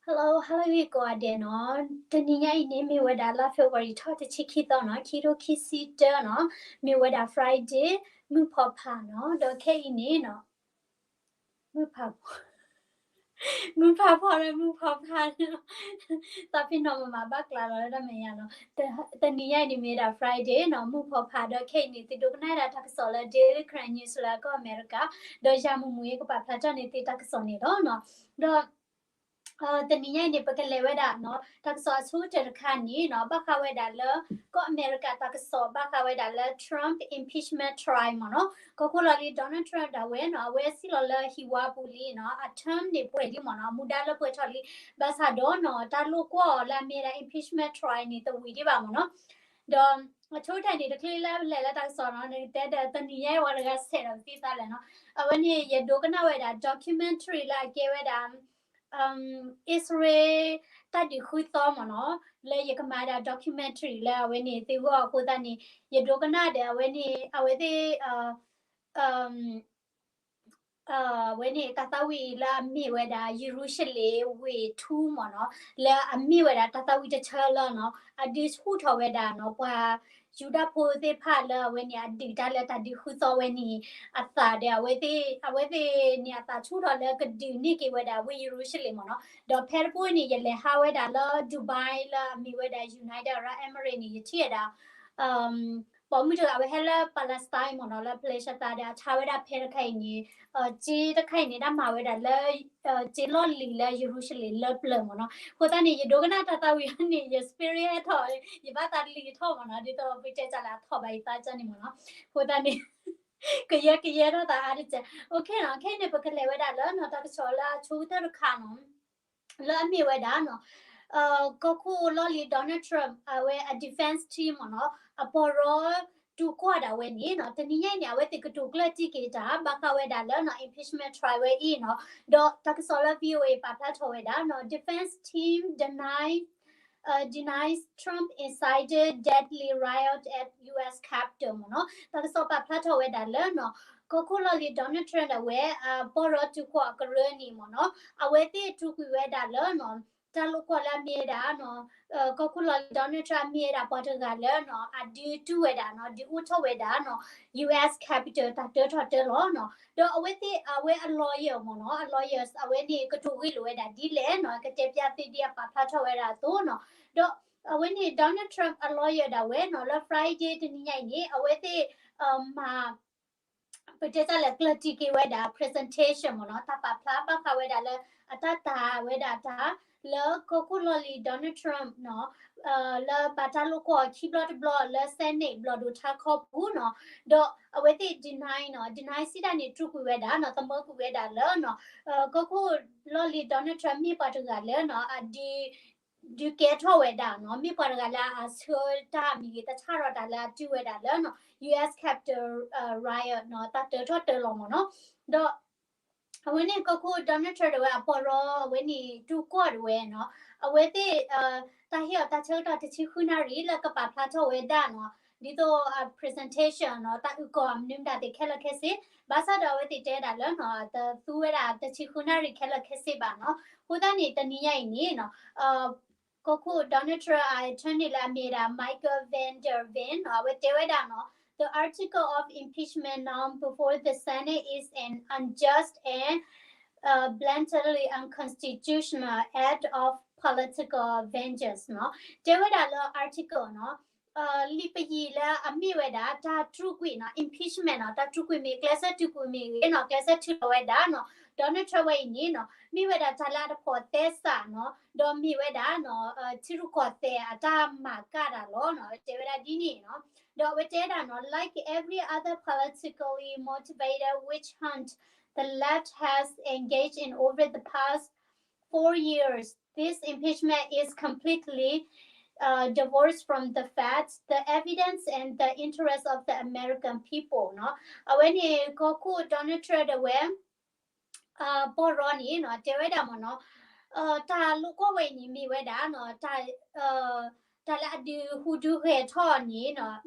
Hello, hello ကိးဂၤဒဲးနီၤ. တနံၤညါအံၤန့ၣ် မ့ၢ်ဝဲဒၣ်လါ February ထီၣ်တဆံခံသီနီၤ, ခံထိခံဆံတၢနီၤ, မ့ၢ်ဝဲဒၣ် Friday မုၢ်ဖီဖးနီၤ, ဒီးခဲအံၤန့ၣ်နီၤ, မုၢ်ဖးဖီ, မုၢ်ဖးဖီဒီးမုၢ်ဖီဖးနီၤ, သးပ့ၤနီၣ်မမၤဘၣ်ကျါလီၤလၢတၢ်မဲာ်ညါနီၤ. တနံၤညါအံၤန့ၣ်မ့ၢ်ဝဲဒၣ် Friday နီၤ, မုၢ်ဖီဖး, ဒီးခဲအံၤန့ၣ် သုဒိကနၣ်ဝဲဒၣ်တၢ်ကစီၣ်လၢ Daily Karen News လၢကီၢ်အမဲရကၤ, ဒီးယၤမုၢ်မုၢ်အံၤကပာ်ဖျါထီၣ်န့ၢ်သုတၢ်ကစီၣ်န့ၣ်လီၤနီၤ. ဒီး တနံၤညါအံၤန့ၣ် ပကလဲၤဝဲဒၣ်နီၤ, တၢ်ကစီၣ်အဆိကတၢၢ်တခါန့ၣ်နီၤ, ဘၣ်ဃးဝဲဒၣ်လၢ ကီၢ်အမဲရကၤတၢ်ကစီၣ် ဘၣ်ဃးဝဲဒၣ်လၢ Trump impeachment trial မ့ၢ်နီၤ. ကီၢ်ခိၣ်လီၢ်လံၤ Donald Trump ဒၣ်ဝဲနီၤ, အဝဲစံၣ်လီၤလၢဟံၣ်ဝါပူၤလံနီၤ, အ term န့ၣ်ပှဲၤလံမ့ၢ်နီၤ, မူဒါလၢပှဲၤထီၣ်လံ, ဘၣ်ဆၣ်ဒီးနီၤ, တၢ်လိာ်ကွီၢ်အီၤလၢအမ့ၢ်ဝဲဒၣ် impeachment trial န့ၣ် တဝံၤဒံးဘၣ်မ့ၢ်နီၤ. ဒီး အဆိကတၢၢ်န့ၣ် တချုးလၢပလဲၤလၢတၢ်ကစီၣ်နီၤ, နကတဲဒီးတနံၤညါအံၤပှၤတဂၤဆဲးဒီးပသံသးလဲၣ်နီၤ. အဝဲန့ၣ် ယဒိကနၣ်ဝဲဒၣ် documentary လၢအကဲဝဲဒၣ် အံၣ်စရ့လး တၢ်ဒုးဃုသီမ့ၢ်နီၤ, လၢယကမၤဒၣ် documentary လၢအဝဲန့ၣ်သ့ၣ်ဂီၢ်အဃိသတးန့ၣ် ယဒိကနၣ်ဒီးအဝဲန့ၣ် အဝဲသ့ၣ် အဝဲန့ၣ် တၢ်သးဝံၣ်လၢအမ့ၢ်ဝဲဒၣ် ယရူၤၡလ့ၣ်ဝ့ၢ်ထူမ့ၢ်နီၤ, လၢအမ့ၢ်ဝဲဒၣ်တၢ်သးဝံၣ်တဆၢလၢနီၤ, အဒုးဆူၣ်ထီၣ်ဝဲဒၣ်နီၤ ပှၤယူဒၤဖိသ့ၣ်တဖၣ်လၢအဝဲန့ၣ် အဒုးတၢ်လၢတၢ်ဒုးဃုသီဝဲန့ၣ် အသးဒီး အဝဲသ့ၣ် အဝဲသ့ၣ်န့ၣ် အသးဆူၣ်ထီၣ်လၢကဒုးန့ၢ်က့ၤဝဲဒၣ်ဝ့ၢ်ယရူၤၡလ့ၣ်မ့ၢ်နီၤ. ဒီးဖဲတဘိန့ၣ် ယလဲၤဟးဝဲဒၣ်လၢ Dubai လၢအမ့ၢ်ဝဲဒၣ် United Arab Emirates န့ၣ် ယထံၣ်ဝဲဒၣ် ပိာ်မုၣ်တဂၤ အဝဲဟဲလၢ Palestine မ့ၢ်နီၤ, လၢ Palestine ဒီး အဆါဝဲဒၣ်ဖဲတခါအံၤန့ၣ် စ့တခါအံၤန့ၣ် တၢ်မၤဝဲဒၣ်လၢ စ့လီၢ်လံၤလၢယရူၤၡလ့ၣ်လၢပျၢၤမ့ၢ်နီၤ. အဃိသတးန့ၣ် ယဒိကနၣ်တၢ်သးဝံၣ်န့ၣ် ယ spirit ဟဲထီၣ် ယဘၣ်သးလံၤထီၣ်မ့ၢ်နီၤ, ဒ်သိးပတဲတၢ်လၢအထီၣ်ဘၣ်ယသးကန့ၣ်မ့ၢ်နီၤ. အဃိသတးန့ၣ် ကယဲၢ်ကယဲၢ်ထီၣ်သးအါတစဲး. ခဲအံၤန့ၣ် ပကလဲၤဝဲဒၣ်လၢနီၤ တၢ်ကစီၣ်လၢအဆိကတၢၢ်တခါနီၤ လၢအမ့ၢ်ဝဲဒၣ်နီၤ ကီၢ်ခိၣ်လီၢ်လံၤ Donald Trump အဝဲအ defense team မ့ၢ်နီၤ အပီၢ်ရီတူၢ်ကွီၢ်ဒၣ်ဝဲန့ၣ်နီၤ တနံၤညါအံၤန့ၣ် အဝဲသ့ၣ်ကတိၤကျၢၢ်တံၢ်က့ၤတၢ် ဘၣ်ဃးဝဲဒၣ်လၢနီၤ impeachment trial ဝဲအံၤနီၤ. ဒီးတၢ်ကစီၣ်လၢ VOA ပာ်ဖျါထီၣ်ဝဲဒၣ်နီၤ defense team deny uh, denies Trump incited deadly riot at U S Capitol မ့ၢ်နီၤ. တၢ်ကစီၣ်ပာ်ဖျါထီၣ်ဝဲဒၣ်လၢနီၤ ကီၢ်ခိၣ်လီၢ်လံၤ Donald Trump ဒၣ်ဝဲ အပီၢ်ရီတူၢ်ကွီၢ်အကရၢန့ၣ်မ့ၢ်နီၤ အဝဲသ့ၣ်တူၢ်ကွံာ်ဝဲဒၣ်လၢနီၤ တၢ်လိာ်ကွီၢ်လၢအမ့ၢ်ဝဲဒၣ်နီၤ ကီၢ်ခိၣ်လီၢ်လံၤ Donald Trump အမ့ၢ်ဝဲဒၣ်ပှၤတဂၤလၢနီၤ အဒုးတူၢ်ဝဲဒၣ်နီၤ ဒုးအိၣ်ထီၣ်ဝဲဒၣ်နီၤ U S Capitol တၢ်တၢထီၣ်တၢလီၤနီၤ. ဒီးအဝဲသ့ၣ် အဝဲအ lawyer မ့ၢ်နီၤ အ lawyers အဝဲန့ၣ် ကတိၤဂ့ၢ်လိာ်ဝဲဒၣ်ဒ်လဲၣ်နီၤ ကတဲဖျါသ့ဒ်အပာ်ဖျါထီၣ်ဝဲဒၣ်အသိးနီၤ. ဒီးအဝဲန့ၣ် Donald Trump အ lawyer ဒၣ်ဝဲနီၤ လၢ Friday တနံၤညါအံၤန့ၣ် အဝဲသ့ၣ် မၤ ပတဲတၢ်လဲၣ် ကျၢၢ်တံၢ်က့ၤဝဲဒၣ် presentation မ့ၢ်နီၤ တၢ်ပာ်ဖျါဘၣ်ဃးဝဲဒၣ်လၢ အတၢ်တာ်ဝဲဒၣ်တၢ် လၢကီၢ်ခိၣ်လီၢ်လံၤ Donald Trump နီၤ လၢဘၣ်တၢ်လိာ်ကွီၢ်ခံဘျီတဘျီလၢ Senate ဘျီၣ်ဒိၣ်ထါခီပူၤနီၤ ဒီးအဝဲသ့ၣ် deny နီၤ deny စံးတၢ်န့ၣ် တူၢ်ကွံာ်ဝဲဒၣ်နီၤ သမၢကွံာ်ဝဲဒၣ်လၢနီၤ ကီၢ်ခိၣ်လီၢ်လံၤ Donald Trump မ့ၢ်ပှၤတဂၤလၢနီၤ အဒုး ဒုးကဲထီၣ်ဝဲဒၣ်နီၤ မ့ၢ်ပှၤတဂၤလၢအဆှၢတၢ်မ့ၢ်ဂ့ၤ တၢ်ဆၣ်ထီၣ်တၢ်လၢအတုၤဝဲဒၣ်လၢနီၤ U S Capitol riot နီၤ တၢ်တၢထီၣ်တၢလီၤမ့ၢ်နီၤ. ဒီး အဝဲန့ၣ်ကီၢ်ခိၣ် Donald Trump ဒၣ်ဝဲအပီၢ်ရီ အဝဲန့ၣ်တူၢ်ကွီၢ်ဒၣ်ဝဲနီၤ အဝဲသ့ၣ် တၢ်ဟ့ၣ်အီၤတၢ်ဆၢကတီၢ်တဆံဃုနၣ်ရံၣ်လၢကပာ်ဖျါထီၣ်ဝဲဒၣ်နီၤ ဒ်သိးအ presentation နီၤ တၢ်အုၣ်ကီၤအမနုၤမတၤသ့ၣ်ခဲလၢာ်ခဲဆ့ ဘၣ်ဆၣ်ဒီးအဝဲသ့ၣ်တဲဒၣ်လၢနီၤ တသူဝဲဒၣ်တဆံဃုနၣ်ရံၣ်ခဲလၢာ်ခဲဆ့ဘၣ်နီၤ. အဃိသတးန့ၣ် တနံၤညါအံၤန့ၣ်နီၤ ကီၢ်ခိၣ် Donald Trump အ attorney လၢအမ့ၢ်ဝဲဒၣ် Michael van der Ven နီၤ အဝဲတဲဝဲဒၣ်နီၤ The article of impeachment now before the Senate is an unjust and uh, blatantly unconstitutional act of political vengeance နီၤ တဲဝဲဒၣ်လၢ article နီၤ လံာ်ပယီၤလၢအမ့ၢ်ဝဲဒၣ် တၢ်တြူာ်ကွံာ်နီၤ impeachment နီၤ တၢ်တြူာ်ကွံာ်မ့ၢ် ကျဲးစၢးတြူာ်ကွံာ်မ့ၢ်ဂ့ၤနီၤ ကျဲးစၢးထုးလီၤဝဲဒၣ်နီၤ Donald Trump ဝဲအံၤန့ၣ်နီၤ မ့ၢ်ဝဲဒၣ်တၢ်လၢအတဖိးသဲစးနီၤ ဒီးမ့ၢ်ဝဲဒၣ်နီၤ ထံရူၢ်ကီၢ်သဲးအတၢ်မၤကၣ်တၢ်လီၤနီၤ တဲဝဲဒၣ်ဒ်န့ၣ်နီၤ ဒီးအဝဲတဲဒၣ်နီၤ like every other politically motivated witch hunt the left has engaged in over the past four years, this impeachment is completely uh, divorced from the facts, the evidence, and the interests of the American people နီၤ အဝဲန့ၣ် ကီၢ်ခိၣ် Donald Trump ဒၣ်ဝဲ ပီၢ်ရီန့ၣ်နီၤ တဲဝဲဒၣ်မ့ၢ်နီၤ တၢ်လိာ်ကွီၢ်ဝဲအံၤန့ၣ် မ့ၢ်ဝဲဒၣ်နီၤ တၢ် တၢ်လၢအဒုးဟူးဒုးဂဲၤထီၣ်န့ၣ်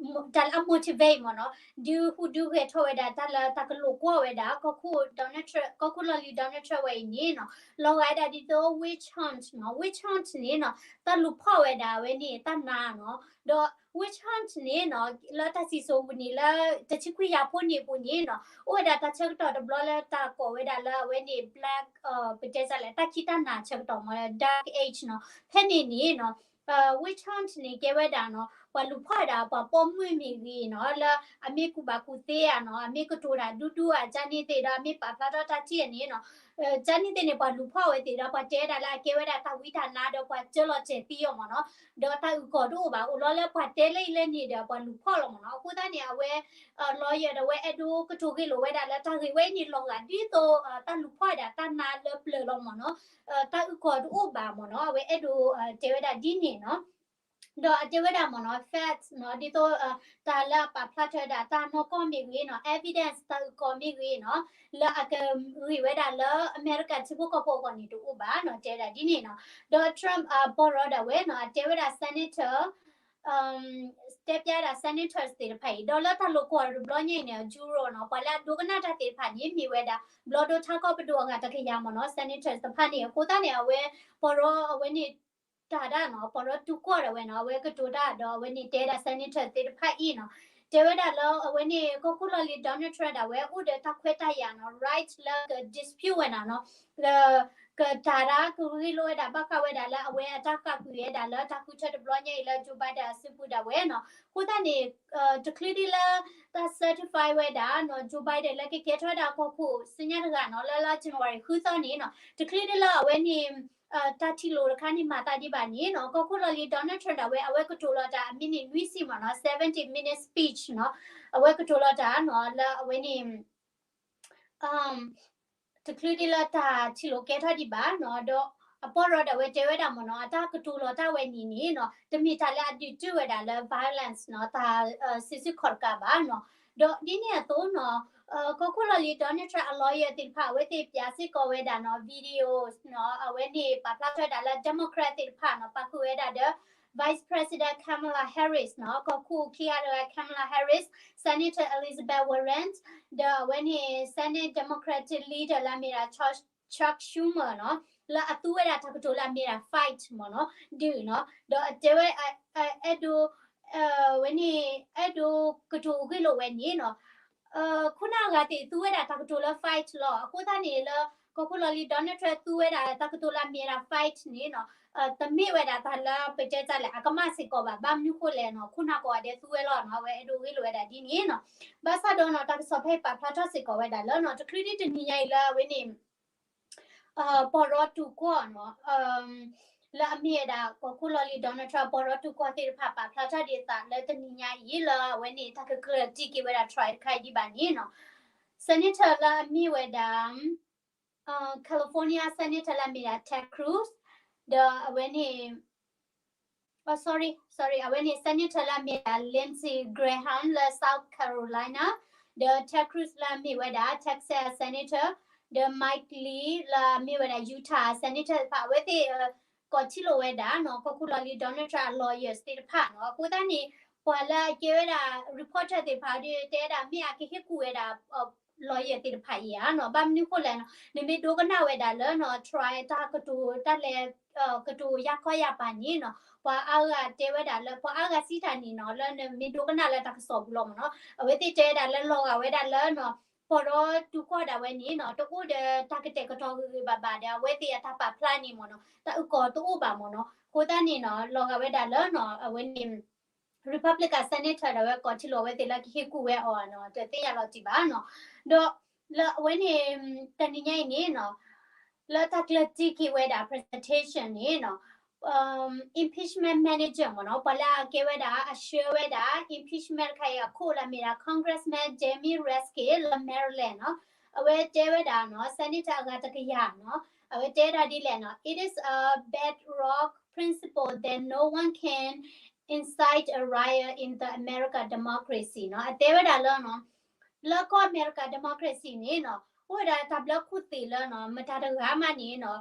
တၢ်လၢအ motivate မ့ၢ်နီၤ, ဒုးဟူးဒုးဂဲၤထီၣ်ဝဲဒၣ် တၢ်လၢတၢ်ကလိာ်ကွီၢ်ဝဲဒၣ် ကီၢ်ခိၣ် Donald Trump ကီၢ်ခိၣ်လီၢ်လံၤ Donald Trump ဝဲအံၤန့ၣ်နီၤ, လီၤဂာ်ဝဲဒၣ်ဒ်သိး witch hunt နီၤ, witch hunt န့ၣ်နီၤ တၢ်လူၤဖီၣ်ဝဲဒၣ်အဝဲန့ၣ်တၢ်နါနီၤ, ဒီး witch hunt န့ၣ်နီၤ လၢတၢ်စံၣ်စိၤပူၤန့ၣ် လၢတဆံခွံယၤဖီၣ်န့ၣ်ပူၤန့ၣ်နီၤ အိၣ်ဝဲဒၣ်တၢ်ဆၢကတီၢ်တဘျီလၢတၢ်ကိးဝဲဒၣ်လၢအဝဲန့ၣ် black ပတဲစလဲ တၢ်ခံးတၢ်နၤဆၢကတီၢ်မ့ၢ် dark age နီၤ, ဖဲန့ၣ်န့ၣ်နီၤ witch hunt န့ၣ်ကဲဝဲဒၣ်နီၤ ပှၤလူၤဖီၣ်ဝဲဒၣ်ပှၤပိာ်မုၣ်မ့ၢ်ဂ့ၤနီၤ လၢအမ့ၢ်ကူၣ်ဘၣ်ကူၣ်သ့ဧါနီၤ အမ့ၢ်ကတိၤတၢ်ဒူဒူဧါ ကန့ၣ်သ့ၣ်ဒီး အမ့ၢ်ပာ်ဖျါထီၣ်တၢ်ထံၣ်န့ၣ်နီၤ ကန့ၣ်သ့ၣ်န့ၣ် ပှၤလူၤဖီၣ်ဝဲသ့ၣ်ဒီး ပှၤတဲဒၣ်လၢအကဲဝဲဒၣ်တၢ်ဝံတၢ်နါဒီးပှၤစၢလီၤစဲၤသံအီၤမ့ၢ်နီၤ, ဒီးတၢ်အုၣ်ကီၤတအိၣ်ဘၣ် အိၣ်လီၤလၢပှၤတဲလၢအံၤလၢန့ၣ်ဒီးပှၤလူၤဖီၣ်လီၤမ့ၢ်နီၤ, အဃိသတးန့ၣ် အဝဲ lawyer ဒီးအဝဲအဲၣ်ဒိးကတိၤဂ့ၢ်လိာ်ဝဲဒၣ်လၢတၢ်ဂ့ၢ်ဝဲအံၤန့ၣ်လီၤဂာ်ဒ်သိး တၢ်လူၤဖီၣ်ဝဲဒၣ်တၢ်နါလၢပျၢၤလီၤမ့ၢ်နီၤ, တၢ်အုၣ်ကီၤတအိၣ်ဘၣ်မ့ၢ်နီၤ, အဝဲအဲၣ်ဒိးတဲဝဲဒၣ်ဒ်န့ၣ်နီၤ ဒီးအတဲဝဲဒၣ်မ့ၢ်နီၤ facts နီၤ ဒ်သိး တၢ်လၢအပာ်ဖျါထီၣ်ဝဲဒၣ်တၢ်နီၢ်ကီၢ်မ့ၢ်ဂ့ၤနီၤ evidence တၢ်အုၣ်ကီၤမ့ၢ်ဂ့ၤနီၤ လၢအကဂ့ၤဝဲဒၣ်လၢအမဲရကၤထံဖိကီၢ်ဖိအဂီၢ်န့ၣ်တအိၣ်ဘၣ်နီၤ တဲဝဲဒၣ်ဒ်န့ၣ်နီၤ, ဒီး Trump အပီၢ်ရီဒၣ်ဝဲနီၤ အတဲဝဲဒၣ် senator တဲပျါဒၣ် senators သ့ၣ်တဖၣ်အံၤ ဒီးလၢတၢ်လိာ်ကွီၢ်တဘျီညါအံၤန့ၣ် juror နီၤ ပှၤလၢအဒိကနၣ်တၢ်သ့ၣ်တဖၣ်န့ၣ် မ့ၢ်ဝဲဒၣ် ဘျီဒိထါကီၢ်ပဒိၣ်အဂၤတကယၤမ့ၢ်နီၤ senators တဖၣ်န့ၣ် အဃိသတးန့ၣ် အဝဲ ပီၢ်ရီအဝဲန့ၣ် တၢ်ဒၣ်နီၤ ပီၢ်ရီတူၢ်ကွီၢ်ဒၣ်ဝဲနီၤ အဝဲကတိၤတၢ်ဒီးအဝဲန့ၣ်တဲဒၣ် senator သ့ၣ်တဖၣ်အံၤနီၤ တဲဝဲဒၣ်လၢအဝဲန့ၣ် ကီၢ်ခိၣ်လီၢ်လံၤ Donald Trump ဒၣ်ဝဲအိၣ်ဒီးတၢ်ခွဲးတၢ်ယာ်နီၤ right လၢက dispute ဝဲဒၣ်နီၤ လၢ ကတၢ်ဒၣ်ကဂ့ၢ်လိာ်ဝဲဒၣ် ဘၣ်ဃးဝဲဒၣ်လၢအဝဲအတၢ်ဃၣ်ကွံာ်ဝဲဒၣ်လၢတၢ်ဃုထၢတဘျီညါအံၤလၢ Joe Biden အစုပူၤဒၣ်ဝဲနီၤ အဃိသတးန့ၣ် တချုးဒ်လၢ တၢ် certify ဝဲဒၣ်နီၤ Joe Biden လၢကကဲထီၣ်ဝဲဒၣ်ကီၢ်ခိၣ်ဆူညါတဂၤနီၤ လၢလါ January ဃုသီန့ၣ်နီၤ တချုးဒ်လၢအဝဲန့ၣ် တၢ်ထံၣ်လိာ်တခါန့ၣ်မၤသးဒံးဘၣ်န့ၣ်နီၤ ကီၢ်ခိၣ်လီၢ်လံၤ Donald Trump ဒၣ်ဝဲ အဝဲကတိၤလီၤတၢ်အမံးနံးနွံဆံမ့ၢ်နီၤ seventy minute speech နီၤ အဝဲကတိၤလီၤတၢ်နီၤ လၢအဝဲန့ၣ် တချုးဒ်လၢတၢ်ထံၣ်လိာ်ကဲထီၣ်ဒံးဘၣ်နီၤ ဒီးအပီၢ်ရီဒၣ်ဝဲတဲဝဲဒၣ်မ့ၢ်နီၤ အတၢ်ကတိၤလီၤတၢ်ဝဲန့ၣ်န့ၣ်နီၤ တမ့ၢ်တၢ်လၢအဒုးတုၤဝဲဒၣ်လၢ violence နီၤ တၢ်စံးစုခီၣ်တကးဘၣ်နီၤ ဒီးဒ်န့ၣ်အသိးနီၤ ကီၢ်ခိၣ်လီၢ်လံၤ Donald Trump အ lawyer သ့ၣ်တဖၣ် အဝဲသ့ၣ်ပျးစ့ၢ်ကီးဝဲဒၣ်နီၤ video နီၤ အဝဲန့ၣ်ပာ်ဖျါထီၣ်ဝဲဒၣ်လၢ Democrat သ့ၣ်တဖၣ်နီၤ ပာ်ဃုာ်ဝဲဒၣ်ဒီး Vice President Kamala Harris နီၤ ကီၢ်ခိၣ်ခံဂၤတဂၤ Kamala Harris, Senator Elizabeth Warren ဒီးအဝဲန့ၣ် Senate Democratic Leader လၢအမ့ၢ်ဒၣ် Chuck Schumer နီၤ လၢအသူဝဲဒၣ်တၢ်ကတိၤလၢအမ့ၢ်ဒၣ် fight မ့ၢ်နီၤ ဒုးနီၤ ဒီးအတဲဝဲ အဲၣ်ဒိး ဝဲန့ၣ် အဲၣ်ဒိးကတိၤဂ့ၢ်လိာ်ဝဲန့ၣ်နီၤ ခိၣ်နၢ်အဂၤသ့ၣ်သူဝဲဒၣ်တၢ်ကတိၤလၢ fight လီၤ. အဃိသတးန့ၣ်လၢ ကီၢ်ခိၣ်လီၢ်လံၤ Donald Trump သူဝဲဒၣ်တၢ်ကတိၤလၢအမ့ၢ်ဝဲဒၣ် fight န့ၣ်နီၤ တမ့ၢ်ဝဲဒၣ်တၢ်လၢပတဲတၢ်လဲၣ် အကမၣ်စ့ၢ်ကီးဘၣ်. ဘၣ်မနုၤဃိလဲၣ်နီၤ ခိၣ်နၢ်ကိးဂၤဒဲးသူဝဲလီၤနီၤ အဝဲအဲၣ်ဒိးဂ့ၢ်လိာ်ဝဲဒၣ်ဒ်န့ၣ်နီၤ. ဘၣ်ဆၣ်ဒီးနီၤ တၢ်ကစီၣ်ဖဲအံၤပာ်ဖျါထီၣ်စ့ၢ်ကီးဝဲဒၣ်လၢနီၤ တချုးဒံးတနံၤညါအံၤလၢအဝဲန့ၣ် ပီၢ်ရီတူၢ်ကွီၢ်နီၤ လၢအမ့ၢ်ဝဲဒၣ် ကီၢ်ခိၣ်လီၢ်လံၤ Donald Trump ပီၢ်ရီတူၢ်ကွီၢ်သ့ၣ်တဖၣ် ပာ်ဖျါထီၣ်ဒ်အသးလၢတနံၤညါအံၤ လၢအဝဲန့ၣ် တၢ်ကကျၢၤတံၢ်က့ၤဝဲဒၣ် Trump တခါအံၤဒံးဘၣ်န့ၣ်နီၤ Senator လၢအမ့ၢ်ဝဲဒၣ် California Senator လၢအမ့ၢ်ဒၣ် Ted Cruz ဒီးအဝဲန့ၣ် sorry sorry အဝဲန့ၣ် Senator လၢအမ့ၢ်ဒၣ် Lindsey Graham လၢ South Carolina ဒီး Ted Cruz လၢအမ့ၢ်ဝဲဒၣ် Texas Senator ဒီး Mike Lee လၢအမ့ၢ်ဝဲဒၣ် Utah Senator တဖၣ် အဝဲသ့ၣ် ကိးထံၣ်လိာ်ဝဲဒၣ်နီၤ ကီၢ်ခိၣ်လီၢ်လံၤ Donald Trump အ lawyers သ့ၣ်တဖၣ်နီၤ. အဃိသတးန့ၣ် ပှၤလၢအကဲဝဲဒၣ် reporter သ့ၣ်တဖၣ်ဒီး တဲဝဲဒၣ်မ့ၢ်အကဟ့ၣ်ကူၣ်ဝဲဒၣ် lawyer သ့ၣ်တဖၣ်အံၤဧါနီၤ. ဘၣ်မနုၤဃိလဲၣ်နီၤ နမ့ၢ်ဒိကနၣ်ဝဲဒၣ်လၢနီၤ Trump တၢ်ကတိၤတၢ်လဲၤ ကတိၤယၢ်ခီယၢ်ပၤန့ၣ်နီၤ ပှၤအါဂၤတဲဝဲဒၣ်လၢ ပှၤအါဂၤစံးတၢ်န့ၣ်နီၤ လၢနမ့ၢ်ဒိကနၣ်လၢတၢ်ကစီၣ်ပူၤလီၤမ့ၢ်နီၤ အဝဲသ့ၣ်တဲဝဲဒၣ်လၢလီၤဂာ်ဝဲဒၣ်လၢနီၤ ပီၢ်ရီတူၢ်ကွီၢ်ဒၣ်ဝဲန့ၣ်နီၤ တအိၣ်ဒီးတၢ်ကတဲာ်ကတီၤဂ့ၤဂ့ၤဘၣ်ဘၣ်ဒီး အဝဲသ့ၣ်အတၢ်ပာ်ဖျါန့ၣ်မ့ၢ်နီၤ တၢ်အုၣ်ကီၤတအိၣ်ဘၣ်မ့ၢ်နီၤ. အဃိသတးန့ၣ်နီၤ လီၤဂာ်ဝဲဒၣ်လၢနီၤ အဝဲန့ၣ် Republican Senator ဒၣ်ဝဲကိးထံၣ်လိာ်ဝဲသ့ၣ်လၢကဟ့ၣ်ကူၣ်ဝဲအီၤနီၤ တသ့ၣ်ညါလီၤတံၢ်ဘၣ်နီၤ. ဒီးလၢအဝဲန့ၣ် တနံၤညါအံၤန့ၣ်နီၤ လၢတၢ်ကျၢၤတံၢ်က့ၤဝဲဒၣ် presentation န့ၣ်နီၤ impeachment manager မ့ၢ်နီၤ ပှၤလၢအကဲဝဲဒၣ် အဆှၢဝဲဒၣ် impeachment တခါအံၤအခိၣ်လၢအမ့ၢ်ဒၣ် Congressman Jamie Raskin လၢ Maryland နီၤ အဝဲတဲဝဲဒၣ်နီၤ Senator အဂၤတကယၤနီၤ အဝဲတဲဝဲဒၣ်ဒ်လဲၣ်နီၤ it is a bedrock principle that no one can incite a riot in the American democracy နီၤ အတဲဝဲဒၣ်လၢနီၤ လၢကီၢ်အမဲရကၤ democracy န့ၣ်နီၤ အိၣ်ဝဲဒၣ်တၢ်ဘျၢခိၣ်သ့ၣ်လၢနီၤ မတၤတဂၤမးန့ၣ်နီၤ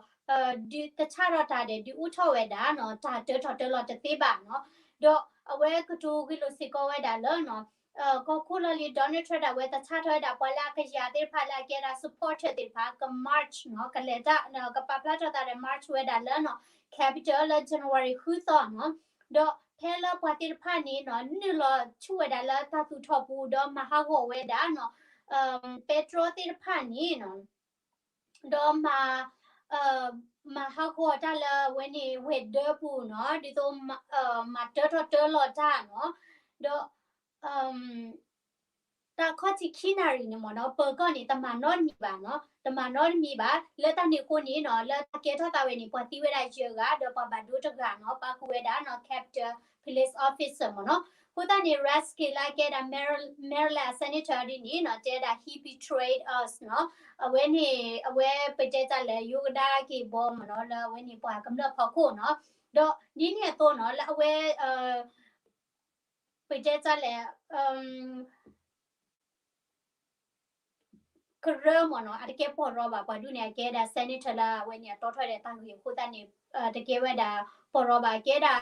ဒုးတဆၣ်ထီၣ်တၢ်ဒီး ဒုးအိၣ်ထီၣ်ဝဲဒၣ်နီၤ တၢ်တၢထီၣ်တၢလီၤတသ့ဘၣ်နီၤ ဒီးအဝဲကတိၤဂ့ၢ်လိာ်စ့ၢ်ကီးဝဲဒၣ်လၢနီၤ ကီၢ်ခိၣ်လီၢ်လံၤ Donald Trump ဒၣ်ဝဲ သဆၣ်ထီၣ်ဝဲဒၣ်ပှၤလၢအကယၤသ့ၣ်တဖၣ်လၢအကဲဒၣ် supporter သ့ၣ်တဖၣ် က march နီၤ ကလဲၤတၢ် ကပာ်ဖျါထီၣ်သးဒီး march ဝဲဒၣ်လၢနီၤ Capitol လၢ January ဃုသီနီၤ ဒီးဖဲလၢပှၤသ့ၣ်တဖၣ်န့ၣ်နီၤ နုာ်လီၤဆူၣ်ဝဲဒၣ်လၢတၢ်သူၣ်ထီၣ်ပူၤ ဒီးမၤဟးဂီၤဝဲဒၣ်နီၤ ပဲတြီသ့ၣ်တဖၣ်န့ၣ်နီၤ ဒီးမၤ မၤဟးဂီၤတၢ်လၢအဝဲန့ၣ် ဝဲၤဒၢပူၤနီၤ ဒ်သိး မၤတၢထီၣ်တၢလီၤတၢ်နီၤ ဒီး တၢ်ခီၣ်ထံးခံနၣ်ရံၣ်န့ၣ်မ့ၢ်နီၤ ပၢၤကီၢ်န့ၣ် တမၤနီတမံၤဘၣ်နီၤ တမၤနီတမံၤဘၣ် လၢတၢ်န့ၣ်အဃိန့ၣ်နီၤ လၢတၢ်ကဲထီၣ်သးဝဲန့ၣ် ပှၤသံဝဲဒၣ်ယဲၢ်ဂၤ ဒီးပှၤဘၣ်ဒိတဂၤနီၤ ပာ်ဃုာ်ဝဲဒၣ်နီၤ Capitol Police Officer မ့ၢ်နီၤ အဃိသတးန့ၣ် Raskin လၢအကဲဒၣ် Maryland အ senator ဒ်န့ၣ်နီၤ တဲဒၣ် he betrayed us နီၤ အဝဲန့ၣ် အဝဲပတဲတၢ်လဲၣ် ယိကဒါက့ၤဘီမ့ၢ်နီၤ လၢအဝဲန့ၣ်ပှၤကမျၢၢ်ဖီခိၣ်နီၤ ဒီးဒ်န့ၣ်အသိးနီၤ လၢအဝဲ ပတဲတၢ်လဲၣ် ကရၢမ့ၢ်နီၤ အတကဲပီၢ်ရီဘၣ် ပှၤဒူၣ်န့ၣ် အကဲဒၣ် senator လၢအဝဲန့ၣ် အတီထီၣ်ဒီးတၢ်ဂ့ၢ်အဃိသတးန့ၣ် တကဲဝဲဒၣ်ပီၢ်ရီဘၣ် အကဲဒၣ်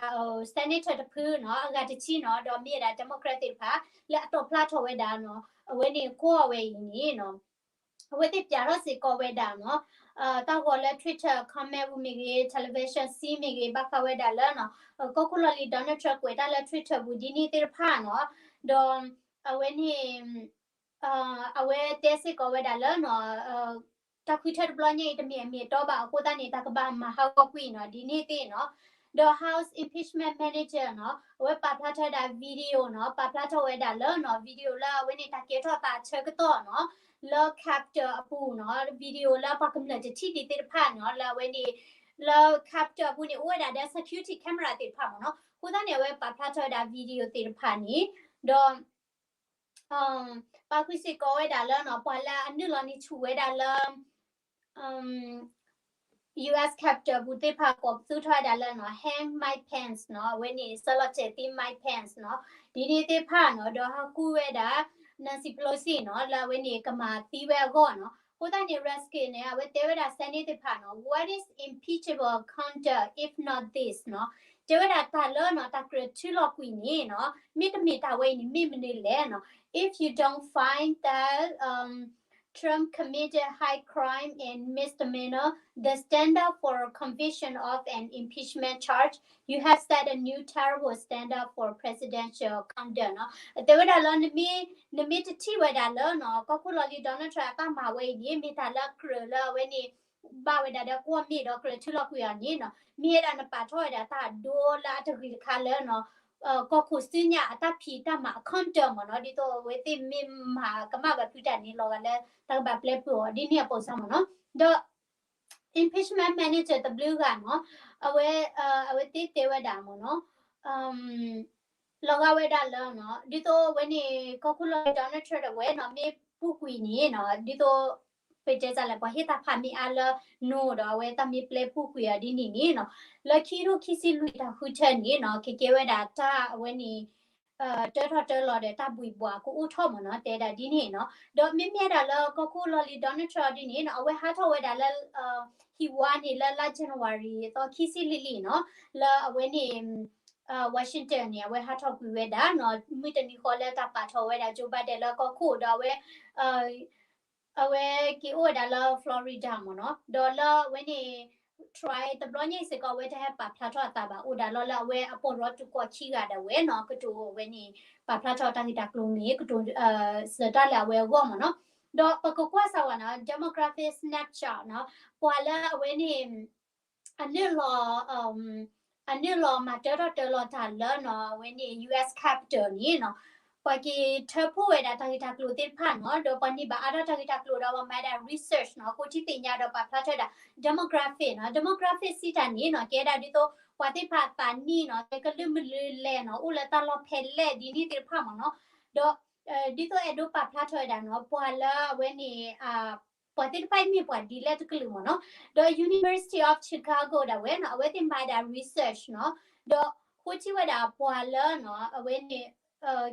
senator တဖုနီၤ အဂၤတဆံနီၤ ဒီးမ့ၢ်ဝဲဒၣ် Democrat သ့ၣ်တဖၣ် လၢအတီၣ်ဖျါထီၣ်ဝဲဒၣ်နီၤ အဝဲန့ၣ်ကွီၢ်ဝဲအံၤန့ၣ်နီၤ အဝဲသ့ၣ်ပျးထီၣ်စ့ၢ်ကီးဝဲဒၣ်နီၤ တၢ်ဂီၤလၢ Twitter comment ပူၤမ့ၢ်ဂ့ၤ television စံမ့ၢ်ဂ့ၤ ဘၣ်ဃးဝဲဒၣ်လၢနီၤ ကီၢ်ခိၣ်လီၢ်လံၤ Donald Trump ကွဲးတၢ်လၢ Twitter ပူၤဒ်န့ၣ်သ့ၣ်တဖၣ်နီၤ ဒီးအဝဲန့ၣ် အဝဲတဲစ့ၢ်ကီးဝဲဒၣ်လၢနီၤ တၢ်ဃုထၢတဘျီညါအံၤ တမ့ၢ်အမ့ၢ်အတီဘၣ်အဃိသတးန့ၣ် တၢ်ကဘၣ်မၤဟးဂီၤကွံာ်နီၤ ဒ်န့ၣ်သ့ၣ်နီၤ ဒီး House Impeachment Manager နီၤ အဝဲပာ်ဖျါထီၣ်ဝဲဒၣ် video နီၤ ပာ်ဖျါထီၣ်ဝဲဒၣ်လၢနီၤ video လၢအဝဲန့ၣ် တၢ်ကဲထီၣ်သးဆၢကတီၢ်နီၤ လၢ Capitol အပူၤနီၤ video လၢပှၤကမျၢၢ်တထံၣ်ဒံးသ့ၣ်တဖၣ်နီၤ လၢအဝဲန့ၣ် လၢ Capitol အပူၤန့ၣ် အိၣ်ဝဲဒၣ်ဒီး security camera သ့ၣ်တဖၣ်မ့ၢ်နီၤ အဃိသတးန့ၣ် အဝဲပာ်ဖျါထီၣ်ဝဲဒၣ် video သ့ၣ်တဖၣ်န့ၣ် ဒီး ပာ်ဃုာ်စ့ၢ်ကီးဝဲဒၣ်လၢနီၤ ပှၤလၢအနုာ်လီၤန့ၢ်ဆူၣ်ဝဲဒၣ်လၢ US Capitol ပူၤသ့ၣ်တဖၣ် ကိးပသူထီၣ်ဝဲဒၣ်လၢနီၤ Hang Mike Pence နီၤ အဝဲန့ၣ် စၢလီၤတဲာ်သံ Mike Pence နီၤ ဒ်န့ၣ်သ့ၣ်တဖၣ်နီၤ ဒီးဟးဃုဝဲဒၣ် Nancy Pelosi နီၤ လၢအဝဲန့ၣ်ကမၤသံဝဲအဂီၢ်နီၤ အဃိသတးန့ၣ် Raskin န့ၣ် အဝဲတဲဝဲဒၣ် Senate သ့ၣ်တဖၣ်နီၤ what is impeachable conduct if not this နီၤ တဲဝဲဒၣ်တၢ်လၢနီၤ တၢ်ကြၢးထုးလီၤကွံာ်န့ၣ်နီၤ မ့တမ့ၢ်တၢ်ဝဲအံၤန့ၣ် မ့ၢ်မနုၤလဲၣ်နီၤ if you don't find that Trump committed high crime and misdemeanor, the standard for conviction of an impeachment charge, you have set a new terrible standard for presidential conduct နီၤ တဲဝဲဒၣ်လၢ နမ့ၢ်တထံၣ်ဝဲဒၣ်လၢနီၤ ကီၢ်ခိၣ်လီၢ်လံၤ Donald Trump အတၢ်မၤဝဲအံၤန့ၣ် မ့ၢ်တၢ်လၢကြၢးလၢအဝဲန့ၣ် ဘၣ်ဝဲဒၣ်ဒီးကွီၢ်မ့ၢ်ဒီးကြၢးထုးလီၤကွံာ်အီၤန့ၣ်နီၤ မ့ၢ်ဝဲဒၣ်နပာ်ထီၣ်ဝဲဒၣ်တၢ်ဒိလၢအတဂ့ၤတခါလၢနီၤ ကီၢ်ခိၣ်စုညါအတၢ်ဖံးတၢ်မၤအ conduct မ့ၢ်နီၤ ဒ်သိးအဝဲသ့ၣ်မ့ၢ်မၤကမၣ်ဘၣ်ဖုတၢ်န့ၣ် လီၤဂာ်လၢတၢ်ကဘၣ်ပျဲပှၤအီၤဒ်န့ၣ်အပိစါမ့ၢ်နီၤ ဒီး impeachment manager တဘျုးဂၤနီၤ အဝဲ အဝဲသ့ၣ်တဲဝဲဒၣ်မ့ၢ်နီၤ လီၤဂာ်ဝဲဒၣ်လၢနီၤ ဒ်သိးအဝဲန့ၣ် ကီၢ်ခိၣ်လီၢ်လံၤ Donald Trump ဒၣ်ဝဲနီၤ မ့ၢ်ပူၤကွံာ်န့ၣ်နီၤ ဒ်သိး ပတဲတၢ်လဲၣ် ပှၤဟ့ၣ်တၢ်ဖးမ့ၢ်အါလၢနီၤဒီး အဝဲတၢ်မ့ၢ်ပျဲပူၤကွံာ်အီၤဒ်န့ၣ်န့ၣ်နီၤ လၢခံကထိခံဆံလွံၢ်တၢ်ဃုထၢန့ၣ်နီၤ ကကဲဝဲဒၣ်တၢ်အဝဲန့ၣ် တၢထီၣ်တၢလီၤဒီးတၢ်ဘှံးဘှီးကအိၣ်ထီၣ်မ့ၢ်နီၤ တဲဒၣ်ဒ်န့ၣ်နီၤ ဒီးမ့မ့ၢ်ဒၣ်လၢကီၢ်ခိၣ်လီၢ်လံၤ Donald Trump ဒ်န့ၣ်နီၤ အဝဲဟးထီၣ်ဝဲဒၣ်လၢ ဟံၣ်ဝါန့ၣ်လၢလါ January သီခံဆံလွံၢ်လံနီၤ လၢအဝဲန့ၣ် Washington န့ၣ် အဝဲဟးထီၣ်ကွံာ်ဝဲဒၣ်နီၤ မုၢ်တနံၤဃီလၢတၢ်ပာ်ထီၣ်ဝဲဒၣ် Joe Biden လၢကီၢ်ခိၣ်ဒီးအဝဲ အဝဲက့ၤအိၣ်ဝဲဒၣ်လၢ Florida မ့ၢ်နီၤ ဒီးလၢအဝဲန့ၣ် try တဘျီညါအံၤစ့ၢ်ကီး အဝဲတဟဲပာ်ဖျါထီၣ်အသးဘၣ် အိၣ်ဒၣ်လီၤလၢအဝဲအပီၢ်ရီ တူၢ်ကီၢ်ခံဂၤဒၣ်ဝဲနီၤ ကတိၤအဝဲန့ၣ် ပာ်ဖျါထီၣ်တၢ်ဂ့ၢ်တၢ်ကျိၤမ့ၢ် ကတိၤ စၢၤတၢ်လၢအဝဲအဂီၢ်မ့ၢ်နီၤ ဒီးပကကွၢ်စၢ်ဝဲနီၤ demographic snapshot နီၤ ပှၤလၢအဝဲန့ၣ် အနုာ်လီၤ အနုာ်လီၤမၤတၢထီၣ်တၢလီၤတၢ်လၢနီၤ အဝဲန့ၣ် US Capitol န့ၣ်နီၤ ပှၤက့ၤထၢဖှိၣ်ဝဲဒၣ်တၢ်ဂ့ၢ်တၢ်ကျိၤသ့ၣ်တဖၣ်နီၤ ဒီးပှၤန့ၢ်ဘၣ်အါထီၣ်တၢ်ဂ့ၢ်တၢ်ကျိၤဒီးပှၤမၤဒၣ် research နီၤ ဃိထံသ့ၣ်ညါဒီးပာ်ဖျါထီၣ်ဝဲဒၣ် demographic နီၤ demographic စံးတၢ်န့ၣ်နီၤ ကဲဒၣ်ဒ်သိး ပှၤသ့ၣ်တဖၣ်အသးနံၣ်နီၤ ကဲကလုၢ်မနုၤလဲၣ်နီၤ အိၣ်လၢတၢ်လီၢ်ဖဲလဲၣ်ဒ်န့ၣ်သ့ၣ်တဖၣ်မ့ၢ်နီၤ ဒီး ဒ်သိးအဲၣ်ဒိးပာ်ဖျါထီၣ်ဝဲဒၣ်နီၤ ပှၤလၢအဝဲန့ၣ် ပှၤသ့ၣ်တဖၣ်အံၤမ့ၢ်ပှၤဒ်လဲၣ်တကလုာ်မ့ၢ်နီၤ ဒီး University of Chicago ဒၣ်ဝဲနီၤ အဝဲသ့ၣ်မၤဒၣ် research နီၤ ဒီးဃိထံဝဲဒၣ်ပှၤလၢနီၤ အဝဲန့ၣ်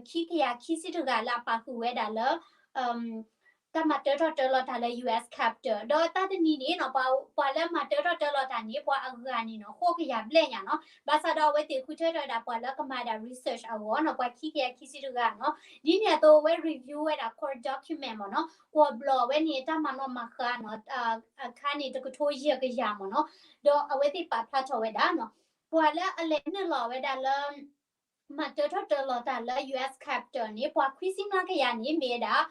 ခံကယၤခံဆံတဂၤလၢအပာ်ဃုာ်ဝဲဒၣ်လၢ အ တၢ်မၤတၢထီၣ်တၢလီၤတၢ်လၢ U S Capitol ဒီးတၢ်တနံၤန့ၣ်နီၤ ပှၤလၢမၤတၢထီၣ်တၢလီၤတၢ်န့ၣ် ပှၤအဂၤန့ၣ်နီၤ ဃိးကယၤဘျဲၣ်ညါနီၤ ဘၣ်ဆၣ်ဒီးအဝဲသ့ၣ်ဃုထၢထီၣ်ဝဲဒၣ်ပှၤလၢကမၤဒၣ် research အဂီၢ်နီၤ ပှၤခံကယၤခံဆံတဂၤနီၤ ဒ်န့ၣ်အသိးအဝဲ review ဝဲဒၣ် court document မ့ၢ်နီၤ ကွီၢ်ဘျီၣ်ဝဲန့ၣ် တၢ်မၤနီၣ်မၤဃါနီၤ အခါန့ၣ် တကထိယဲၢ်ကယၤမ့ၢ်နီၤ ဒီးအဝဲသ့ၣ်ပာ်ဖျါထီၣ်ဝဲဒၣ်နီၤ ပှၤလၢအလဲၤနုာ်လီၤဝဲဒၣ်လၢ မၤတၢထီၣ်တၢလီၤတၢ်လၢ U S Capitol န့ၣ် ပှၤခွံဆံမျးကယၤန့ၣ် မ့ၢ်ဝဲဒၣ်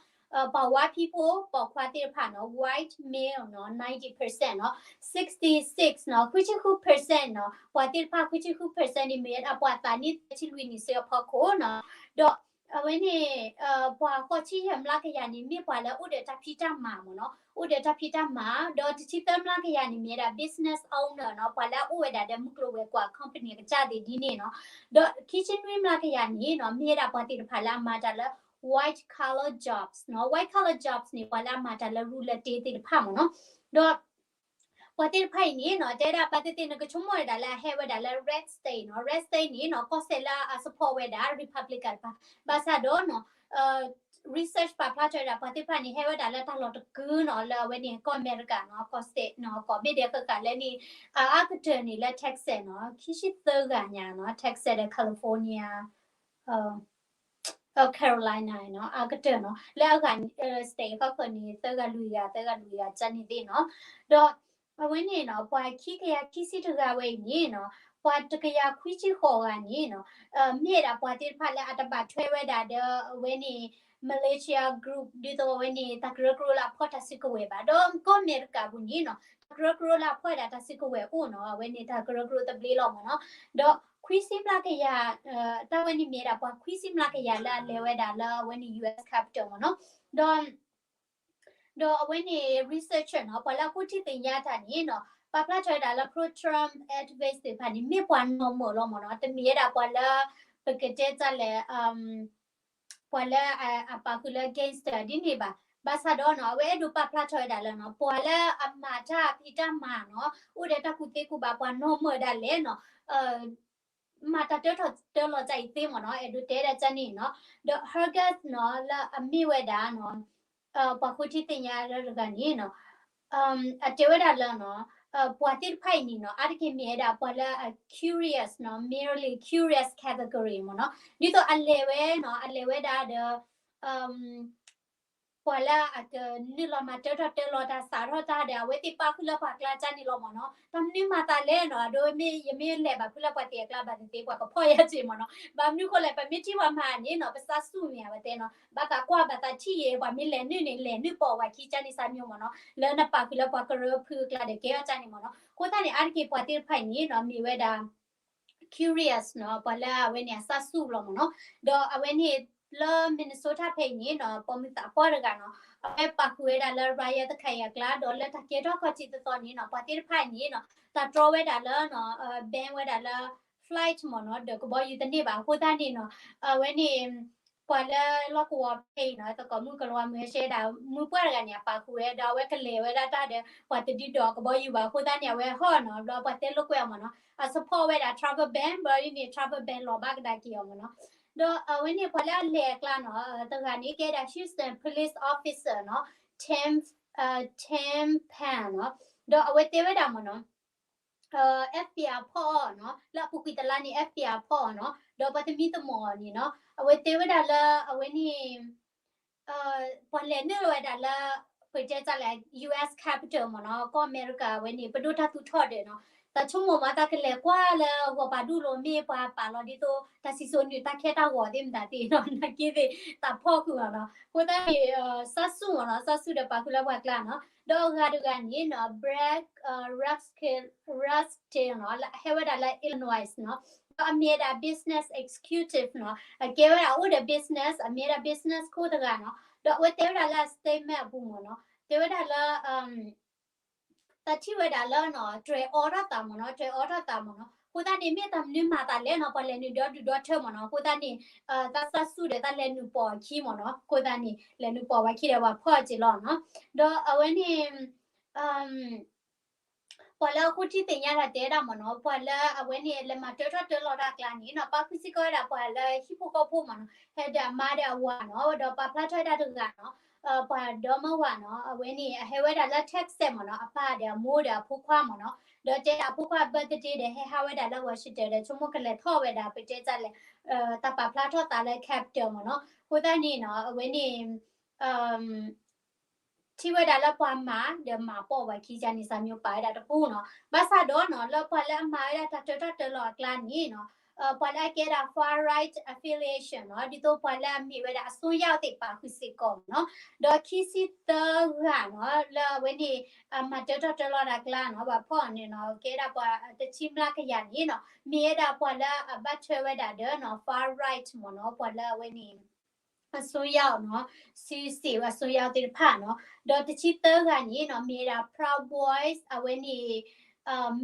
ပှၤ white people ပိာ်ခွါသ့ၣ်တဖၣ်နီၤ white male နီၤ ninety percent နီၤ sixty six နီၤ ဃုဆံဃု percent နီၤ ပှၤသ့ၣ်တဖၣ်ဃုဆံဃု percent န့ၣ် မ့ၢ်ဝဲဒၣ်ပှၤသးနံၣ်သၢဆံလွံၢ်နံၣ်ဆၢအဖီခိၣ်နီၤ ဒီးအဝဲန့ၣ် ပှၤဃိးဆံယဲၢ်မျးကယၤန့ၣ် မ့ၢ်ပှၤလၢအိၣ်ဒီးတၢ်ဖံးတၢ်မၤမ့ၢ်နီၤ အိၣ်ဒီးတၢ်ဖံးတၢ်မၤ ဒီးတဆံသၢမျးကယၤန့ၣ် မ့ၢ်ဝဲဒၣ် business owner နီၤ ပှၤလၢအအိၣ်ဝဲဒၣ်ဒီးမုၢ်ကျိၤဝဲၤကွာ် company အကစၢ်သ့ၣ်ဒ်န့ၣ်နီၤ ဒီးခံဆံနွံမျးကယၤန့ၣ်နီၤ မ့ၢ်ဝဲဒၣ်ပှၤသ့ၣ်တဖၣ်လၢအမၤတၢ်လၢ white collar jobs နီၤ white collar jobs န့ၣ် ပှၤလၢအမၤတၢ်လၢရူလၢတ့သ့ၣ်တဖၣ်မ့ၢ်နီၤ ဒီး ပှၤသ့ၣ်တဖၣ်အံၤန့ၣ်နီၤ တဲဒၣ်ပာ်သ့ၣ်သ့ၣ် နကဆိကမိၣ်ဝဲဒၣ်လၢအဟဲဝဲဒၣ်လၢ red state နီၤ red state န့ၣ်နီၤ ကီၢ်စဲၣ်လၢအ support ဝဲဒၣ် Republican တဖၣ် ဘၣ်ဆၣ်ဒီးနီၤ research ပာ်ဖျါထီၣ်ဝဲဒၣ် ပှၤသ့ၣ်တဖၣ်န့ၣ် ဟဲဝဲဒၣ်လၢတၢ်လီၢ်တကုာ်နီၤ လၢအဝဲန့ၣ် ကီၢ်အမဲရကၤနီၤ ကီၢ်စဲၣ်နီၤ ကီၢ်မ့ၢ်ဒဲးဃၣ်ဃၣ်လၢန့ၣ် အအါကတၢၢ်န့ၣ်လၢ Texas နီၤ ခံဆံသၢဂၤညါနီၤ Texas ဒီး California Carolina နီၤ အါကတၢၢ်နီၤ လၢအဂၤ state ဃီဃၣ်န့ၣ် သၢဂၤလွံၢ်ဂၤ သၢဂၤလွံၢ်ဂၤ ကန့ၣ်သ့ၣ်နီၤ ဒီး အဝဲန့ၣ်နီၤ ပှၤခံကယၤခံဆံတဂၤဝဲအံၤန့ၣ်နီၤ ပှၤတကယၤခွံဆံဃိးဂၤန့ၣ်နီၤ မ့ၢ်ဝဲဒၣ်ပှၤသ့ၣ်တဖၣ်လၢအတဘၣ်ထွဲဝဲဒၣ်ဒီး အဝဲန့ၣ် militia group ဒ်သိးအဝဲန့ၣ် တၢ်ကရၢကရိလၢအဖီၣ်တၢ်စုကဝဲၤဘၣ် ဒီးကီၢ်အမဲရကၤပူၤန့ၣ်နီၤ တၢ်ကရၢကရိလၢအဖီၣ်ဝဲဒၣ်တၢ်စုကဝဲၤအိၣ်နီၤ အဝဲန့ၣ်တၢ်ကရၢကရိသဘျ့လီၤမ့ၢ်နီၤ ဒီးခွံဆံမျးကယၤ တၢ်ဝဲန့ၣ်မ့ၢ်ဝဲဒၣ်ပှၤခွံဆံမျးကယၤလၢအလဲၤဝဲဒၣ်လၢအဝဲန့ၣ် U S Capitol မ့ၢ်နီၤ ဒီး ဒီးအဝဲန့ၣ် researcher နီၤ ပှၤလၢအဃိထံသ့ၣ်ညါတၢ်န့ၣ်နီၤ ပာ်ဖျါထီၣ်ဝဲဒၣ်လၢ pro-Trump activist သ့ၣ်တဖၣ်န့ၣ် မ့ၢ်ပှၤနီၢ်မၢၢ်လီၤမ့ၢ်နီၤ တမ့ၢ်ဝဲဒၣ်ပှၤလၢ ပကတဲတၢ်လဲၣ် ပှၤလၢအပာ်ဃုာ်လၢ gangster ဒ်န့ၣ်ဘၣ် ဘၣ်ဆၣ်ဒီးနီၤ အဝဲအဲၣ်ဒိးပာ်ဖျါထီၣ်ဝဲဒၣ်လၢနီၤ ပှၤလၢအမၤတၢ်ဖံးတၢ်မၤနီၤ အိၣ်ဒီးတၢ်ကူၣ်သ့ကူၣ်ဘၣ် ပှၤနီၢ်မၢၢ်ဒၣ်လဲာ်နီၤ မၤတၢ်တၢထီၣ်တၢလီၤတၢ်အံၤသ့မ့ၢ်နီၤ အဲၣ်ဒိးတဲဒၣ်ကန့ၣ်နီၤ ဒီး Hargett နီၤ လၢအမ့ၢ်ဝဲဒၣ်နီၤ ပှၤဃိထံသ့ၣ်ညါလၢတဂၤန့ၣ်နီၤ အတဲဝဲဒၣ်လၢနီၤ ပှၤသ့ၣ်တဖၣ်အံၤန့ၣ်နီၤ အါတက့ၢ်မ့ၢ်ဝဲဒၣ်ပှၤလၢအ curious နီၤ merely curious category မ့ၢ်နီၤ ဒ်သိးအလဲၤဝဲနီၤ အလဲၤဝဲဒၣ်ဒီး ပှၤလၢအကနုာ်လီၤမၤတၢထီၣ်တၢလီၤတၢ်စးထီၣ်တၢ်ဒီး အဝဲသ့ၣ်ပာ်ဃုာ်လၢပှၤကျါကန့ၣ်လီၤမ့ၢ်နီၤ တၢ်မနုၤမၤသးလဲၣ်နီၤ အဒိမ့ၢ်ယမ့ၢ်လဲၤဘၣ်ဖုလၢပှၤသ့ၣ်အကျါဘၣ်သ့ၣ်သ့ၣ် ပှၤကဖီၣ်ယၤက့မ့ၢ်နီၤ ဘၣ်မနုၤဃိလဲၣ် ပမ့ၢ်ထံၣ်ပှၤမၤန့ၣ်နီၤ ပစးဆူၣ်မ့ၢ်ဧါ ပတဲနီၤ ဘၣ်သးကွၢ်ဘၣ်သးထံၣ်အံၤ ပှၤမ့ၢ်လဲၤနုာ်န့ၣ် လဲၤနုာ်ပိာ်ဝဲခံကန့ၣ်စးမ့ၢ်မ့ၢ်နီၤ လၢနပာ်ဃုာ်လၢပှၤကရၢဖုအကျါဒီးကဲအီၤကန့ၣ်မ့ၢ်နီၤ အဃိသတးန့ၣ် အါတက့ၢ်ပှၤသ့ၣ်တဖၣ်အံၤန့ၣ်နီၤ မ့ၢ်ဝဲဒၣ် curious နီၤ ပှၤလၢအဝဲန့ၣ်အစးဆူၣ်လီၤမ့ၢ်နီၤ ဒီးအဝဲန့ၣ် လၢ Minnesota ဖဲအံၤန့ၣ်နီၤ ပိာ်မုၣ်သးပှၢ်တဂၤနီၤ အဝဲပာ်ဃုာ်ဝဲဒၣ်လၢ riot တခါအံၤအကျါ ဒီးလၢတၢ်ကဲထီၣ်ခီၣ်ထံးသီသီန့ၣ်နီၤ ပှၤသ့ၣ်တဖၣ်အံၤန့ၣ်နီၤ တၢ်တြီဝဲဒၣ်လၢနီၤ ban ဝဲဒၣ်လၢ flight မ့ၢ်နီၤ ဒီးကဘီယူၤတန့ၢ်ဘၣ် အဃိသတးန့ၣ်နီၤ အဝဲန့ၣ် ပှၤလၢလီၢ်ကဝီၤဖဲအံၤနီၤ သကိးမုၣ်ကလၤဝါမုၣ်ဟဲရှဲဒၣ် မုၢ်ပှၢ်တဂၤန့ၣ် အပာ်ဃုာ်ဝဲ ဒီးအဝဲကလဲၤဝဲဒၣ်တၢ်ဒီး ပှၤတဒုဒီးကဘီယူၤဘၣ် အဃိသတးန့ၣ် အဝဲဟီၣ်နီၤ ဒီးပှၤတဲလိာ်ကွဲအီၤမ့ၢ်နီၤ အ support ဝဲဒၣ် travel ban ဘျီဒ်န့ၣ် travel ban လီၤဘၣ်ကဒါက့ၤအီၤမ့ၢ်နီၤ ဒီးအဝဲန့ၣ် ပှၤလၢအလဲၤအကျါနီၤ တဂၤန့ၣ် ကဲဒၣ် Houston Police Officer နီၤ Tim Tim Pan နီၤ ဒီးအဝဲတဲဝဲဒၣ်မ့ၢ်နီၤ FBI ဖီၣ်အီၤနီၤ လၢအပူၤကွံာ်တလါန့ၣ် FBI ဖီၣ်အီၤနီၤ ဒီးပှၤသမံသမိးအီၤန့ၣ်နီၤ အဝဲတဲဝဲဒၣ်လၢအဝဲန့ၣ် ပှၤလဲၤနုာ်လီၤဝဲဒၣ်လၢ ပတဲတၢ်လဲၣ် U S Capitol မ့ၢ်နီၤ ကီၢ်အမဲရကၤဝဲန့ၣ် ပဒိၣ်တၢ်သူၣ်ထီၣ်ဒၢးနီၤ တၢ်ဆိကမိၣ်မ့ၢ်တၢ်ကလဲၤကွၢ်လၢဂီၤပာ်ဒူၣ်လိၤ မ့ၢ်ပှၤပာ်လီၤဒ်သိး တၢ်စံၣ်စိၤနုာ်တၢ်ခဲတၢ်ဂီၤသ့ၣ်မတၤသ့ၣ်နီၤ နာ်က့သ့ၣ် တၢ်ဖီၣ်ဃုာ်အီၤနီၤ အဃိသတးန့ၣ် စးဆူၣ်မ့ၢ်နီၤ စးဆူၣ်ဒီးပာ်ဃုာ်လၢပှၤကျါနီၤ ဒီးအဂၤတဂၤန့ၣ်နီၤ Brad Rask- Raskin နီၤ ဟဲဝဲဒၣ်လၢ Illinois နီၤ ဒီးအမ့ၢ်ဝဲဒၣ် business executive နီၤ အကဲဝဲဒၣ်အိၣ်ဒီး business အမ့ၢ်ဝဲဒၣ် business ခိၣ်တဂၤနီၤ ဒီးအဝဲတဲဝဲဒၣ်လၢအ statement အပူၤမ့ၢ်နီၤ တဲဝဲဒၣ်လၢ တၢ်ထံၣ်ဝဲဒၣ်လၢနီၤ တြဲၤအီထီၣ်သးမ့ၢ်နီၤ တြဲၤအီထီၣ်သးမ့ၢ်နီၤ အဃိသတးန့ၣ် မ့ၢ်တၢ်မနုၤမၤသးလဲၣ်နီၤ ပှၤလဲၤနုာ်ဒီဒုၣ်ဒီထၢမ့ၢ်နီၤ အဃိသတးန့ၣ် တၢ်စးဆူၣ်ဒီးတၢ်လဲၤနုာ်ပိာ်အခံမ့ၢ်နီၤ အဃိသတးန့ၣ် လဲၤနုာ်ပိာ်ဝဲခံဒီးပှၤဖီၣ်က့ၤလီၤနီၤ ဒီးအဝဲန့ၣ် ပှၤလၢအဃိထံသ့ၣ်ညါတၢ်တဲဒၣ်မ့ၢ်နီၤ ပှၤလၢအဝဲန့ၣ် လဲၤမၤတၢထီၣ်တၢလီၤတၢ်အကျါန့ၣ်နီၤ ပာ်ဃုာ်စ့ၢ်ကီးဝဲဒၣ်ပှၤလၢဟံၣ်ဖိဃီဖိမ့ၢ်နီၤ ဟဲဒီးအမါဒီးအဝၤနီၤ ဒီးပာ်ဖျါထီၣ်ဝဲဒၣ်တဂၤနီၤ ပှၤဒီမါဝၤနီၤ အဝဲန့ၣ် အဟဲဝဲဒၣ်လၢ Texas မ့ၢ်နီၤ အပၢ်ဒီးအမိၢ်ဒီးအဖိခွါမ့ၢ်နီၤ ဒီးတဲဒၣ်အဖိခွါ birthday ဒီးဟဲဟးဝဲဒၣ်လၢ Washington ဒီးဆိကမိၣ်ကလဲၤထီၣ်ဝဲဒၣ် ပတဲတၢ်လဲၣ် တၢ်ပာ်ဖျါထီၣ်သးလၢ Capitol မ့ၢ်နီၤ အဃိသတးန့ၣ်နီၤ အဝဲန့ၣ် ထံၣ်ဝဲဒၣ်လၢပှၤမၤ ဒီးမၤပိာ်ဝဲခံ ကန့ၣ်စၢ်မံၤပာ်ဝဲဒၣ်တပူၤနီၤ ဘၣ်ဆၣ်ဒီးနီၤ လၢပှၤလၢအမၤဝဲဒၣ်တၢ်တၢထီၣ်တၢလီၤအကျါန့ၣ်နီၤ ပှၤလၢအကဲဒၣ် far right affiliation နီၤ ဒ်သိးပှၤလၢအမ့ၢ်ဝဲဒၣ်အစွန်းရောက်သ့ၣ် ပာ်ဃုာ်စ့ၢ်ကီးနီၤ ဒီးခံဆံသၢဂၤနီၤ လၢအဝဲန့ၣ် အမၤတၢထီၣ်တၢလီၤတၢ်ကျါနီၤ ဘၣ်ဖီၣ်န့ၣ်နီၤ ကဲဒၣ်ပှၤတဆံမျးကယၤန့ၣ်နီၤ မ့ၢ်ဝဲဒၣ်ပှၤလၢအဘၣ်ထွဲဝဲဒၣ်ဒီးနီၤ far right မ့ၢ်နီၤ ပှၤလၢအဝဲန့ၣ် အစွန်းရောက်နီၤ စုစ့ၣ်အစွန်းရောက်သ့ၣ်တဖၣ်နီၤ ဒီးတဆံသၢဂၤန့ၣ်နီၤ မ့ၢ်ဝဲဒၣ် Proud Boys အဝဲန့ၣ်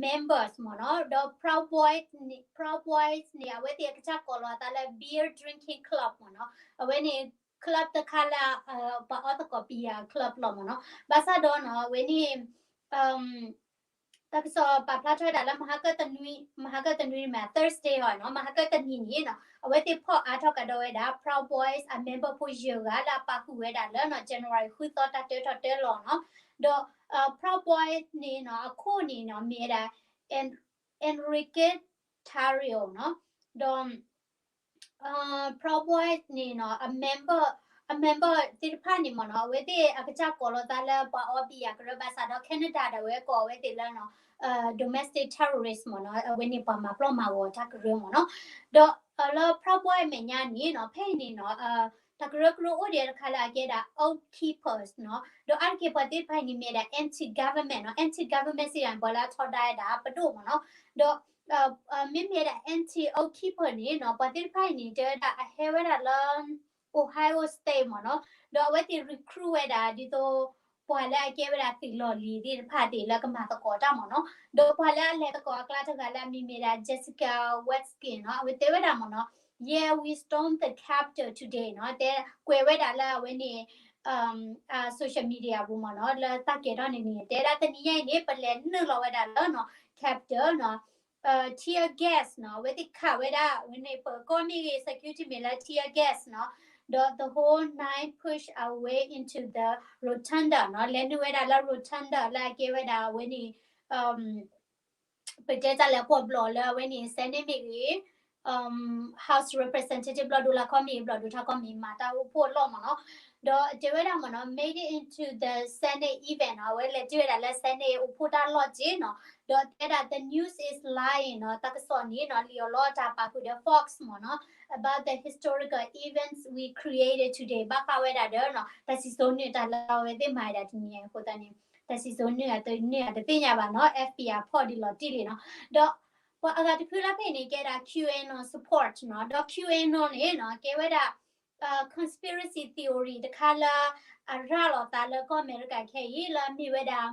members မ့ၢ်နီၤ ဒီး Proud Boys န့ၣ် Proud Boys န့ၣ် အဝဲသ့ၣ်အကစၢ်ကိးလီၤအသးလၢ beer drinking club မ့ၢ်နီၤ အဝဲန့ၣ် club တခါလၢ ပှၤအီသကိးပယၤ club လီၤမ့ၢ်နီၤ ဘၣ်ဆၣ်ဒီးနီၤ အဝဲန့ၣ် တၢ်ကစီၣ်ပာ်ဖျါထီၣ်ဝဲဒၣ်လၢ မဟါကတနွံ မဟါကတနွံမ့ၢ် Thursday ဟီနီၤ မဟါကတနံၤန့ၣ်နီၤ အဝဲသ့ၣ်ဖီၣ်အါထီၣ်ကဒီးဝဲဒၣ် Proud Boys အ member ဖိယဲၢ်ဂၤလၢအပာ်ဃုာ်ဝဲဒၣ်လၢနီၤ January ဃုသီတၢ်တၢထီၣ်တၢလီၤနီၤ ဒီး Proud Boys န့ၣ်နီၤ အခိၣ်န့ၣ်နီၤ မ့ၢ်ဝဲဒၣ် Enrique Tarrio နီၤ ဒီး Proud Boys န့ၣ်နီၤ အ member အ member သ့ၣ်တဖၣ်န့ၣ်မ့ၢ်နီၤ အဝဲသ့ၣ်အကစၢ်ကိးလီၤသးလၢပှၤအီဘံယၤကရၢ ဘၣ်ဆၣ်ဒီး Canada ဒၣ်ဝဲကိးအဝဲသ့ၣ်လၢနီၤ domestic terrorist မ့ၢ်နီၤ အဝဲန့ၣ်ပှၤမၤပျီၢ်မၤဂီၤတၢ်ကရၢမ့ၢ်နီၤ ဒီးလၢ Proud Boys အမဲာ်ညါန့ၣ်နီၤ ဖဲအံၤန့ၣ်နီၤ တၢ်ကရၢကရိအိၣ်ဒံးတခါလၢအကဲဒၣ် Oath Keepers နီၤ ဒီးအါတက့ၢ်ပှၤသ့ၣ်တဖၣ်အံၤန့ၣ်မ့ၢ်ဝဲဒၣ် anti government နီၤ anti government စံးယၤန့ၣ် ပှၤလၢအထီဒါဝဲဒၣ်ပဒိၣ်မ့ၢ်နီၤ ဒီး မ့မ့ၢ်ဝဲဒၣ် anti Oath Keeper န့ၣ်နီၤ ပှၤသ့ၣ်တဖၣ်အံၤန့ၣ် တဲဝဲဒၣ်အဟဲဝဲဒၣ်လၢ Ohio State မ့ၢ်နီၤ ဒီးအဝဲသ့ၣ် recruit ဝဲဒၣ်ဒ်သိး ပှၤလၢအကဲဝဲဒၣ်သုးလီၢ်လံၤသ့ၣ်တဖၣ်သ့ၣ်လၢကမၤသကိးတၢ်မ့ၢ်နီၤ ဒီးပှၤလၢအလဲၤသကိးအကျါတဂၤလၢအမံၤမ့ၢ်ဒၣ် Jessica Westkin နီၤ အဝဲတဲဝဲဒၣ်မ့ၢ်နီၤ Yeah, we stormed the Capitol today နီၤ တဲကွဲးဝဲဒၣ်လၢအဝဲန့ၣ် social media ပူၤမ့ၢ်နီၤ လၢတၢ်ကဲထီၣ်န့ၣ်န့ၣ် တဲဒၣ်တနံၤညါအံၤန့ၣ် ပလဲၤနုာ်လီၤဝဲဒၣ်လၢနီၤ Capitol နီၤ tear gas နီၤ အဝဲသ့ၣ်ခးဝဲဒၣ် အဝဲန့ၣ် ပၢၤကီၢ်မ့ၢ်ဂ့ၤ security မ့ၢ်လၢ tear gas နီၤ ဒီး the whole nine push our way into the rotunda နီၤ လဲၤနုာ်ဝဲဒၣ်လၢ rotunda လၢအကဲဝဲဒၣ်အဝဲန့ၣ် ပတဲတၢ်လဲၤကွီၢ်ဘျီၣ်လၢအဝဲန့ၣ် Senate မ့ၢ်ဂ့ၤ House Representative ဘျီၣ်ဒိၣ်လၢခီမ့ၢ်ဂ့ၤ ဘျီၣ်ဒိၣ်ထါခီမ့ၢ်ဂ့ၤ မၤတၢ်အိၣ်ဖှိၣ်အလီၢ်မ့ၢ်နီၤ ဒီးတဲဝဲဒၣ်မ့ၢ်နီၤ made it into the Senate event နီၤ အဝဲလဲၤတ့ၢ်ဝဲဒၣ်လၢ Senate အိၣ်ဖှိၣ်တၢ်လီၢ်က့နီၤ ဒီးတဲဒၣ် the news is lying နီၤ တၢ်ကစီၣ်န့ၣ်နီၤ လံာ်အီၤလီတၢ်ပာ်ဃုာ်ဒီး Fox မ့ၢ်နီၤ about the historical events we created today ဘၣ်ဃးဝဲဒၣ်ဒီးနီၤ တၢ်စံၣ်စိၤနုာ်တၢ်လၢအဝဲသ့ၣ်မၤဝဲဒၣ်တနံၤအံၤအဃိသတးန့ၣ် တၢ်စံၣ်စိၤနုာ်အတန့ၢ်အတသ့ၣ်ညါဘၣ်နီၤ FBI ဖီၣ်ဒံးလီၤတံၢ်လံနီၤ ဒီးပှၤအဂၤတဖုလၢဖဲအံၤန့ၣ် ကဲဒၣ် QAnon support နီၤ ဒီး QAnon န့ၣ်နီၤ ကဲဝဲဒၣ် conspiracy theory တခါလၢ အရၤလီၤသးလၢကီၢ်အမဲရကၤခဲအံၤ လၢအမ့ၢ်ဝဲဒၣ်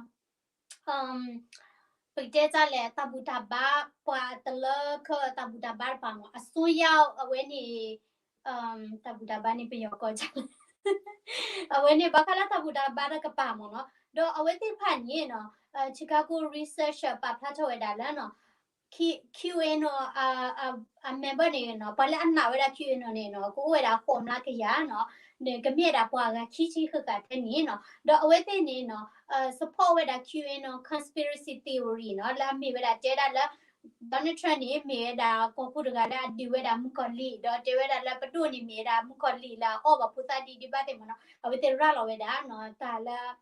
ပကတဲတၢ်လဲၣ် တၢ်ဘူၣ်တၢ်ဘါ ပှၤတလၢခၢၣ်တၢ်ဘူၣ်တၢ်ဘါတပၤမ့ၢ် အစွန်းရောက် အဝဲန့ၣ် တၢ်ဘူၣ်တၢ်ဘါန့ၣ် ပယီၤကိးတၢ်လဲၣ် အဝဲန့ၣ် ဘၣ်ဃးလၢတၢ်ဘူၣ်တၢ်ဘါတကပၤမ့ၢ်နီၤ ဒီးအဝဲသ့ၣ်တဖၣ်န့ၣ်နီၤ Chicago researcher ပာ်ဖျါထီၣ်ဝဲဒၣ်လၢနီၤ Q, QAnon အ member န့ၣ်နီၤ ပှၤလၢအနာ်ဝဲဒၣ် QAnon န့ၣ်နီၤ ကအိၣ်ဝဲဒၣ်ဃိးမျးကယၤနီၤ ကမ့ၢ်ဝဲဒၣ်ပှၤအဂၤခံဆံဃၣ်ဃၣ်ထဲန့ၣ်နီၤ ဒီးအဝဲသ့ၣ်န့ၣ်နီၤ support ဝဲဒၣ် QAnon conspiracy theory နီၤ လၢအမ့ၢ်ဝဲဒၣ်တဲဒၣ်လၢ Donald Trump န့ၣ် မ့ၢ်ဝဲဒၣ်ကီၢ်ခိၣ်တဂၤလၢအဒုးဝဲဒၣ်မုၣ်ကီၤလံၢ် ဒီးတဲဝဲဒၣ်လၢပဒိၣ်န့ၣ်မ့ၢ်ဝဲဒၣ်မုၣ်ကီၤလံၢ်လၢအအီၣ်ဘၣ်ဖိသၣ်ဒ်ဒ်ဘၣ်သ့ၣ်မ့ၢ်နီၤ အဝဲသ့ၣ်ရၤလီၤဝဲဒၣ်နီၤ တၢ်လၢ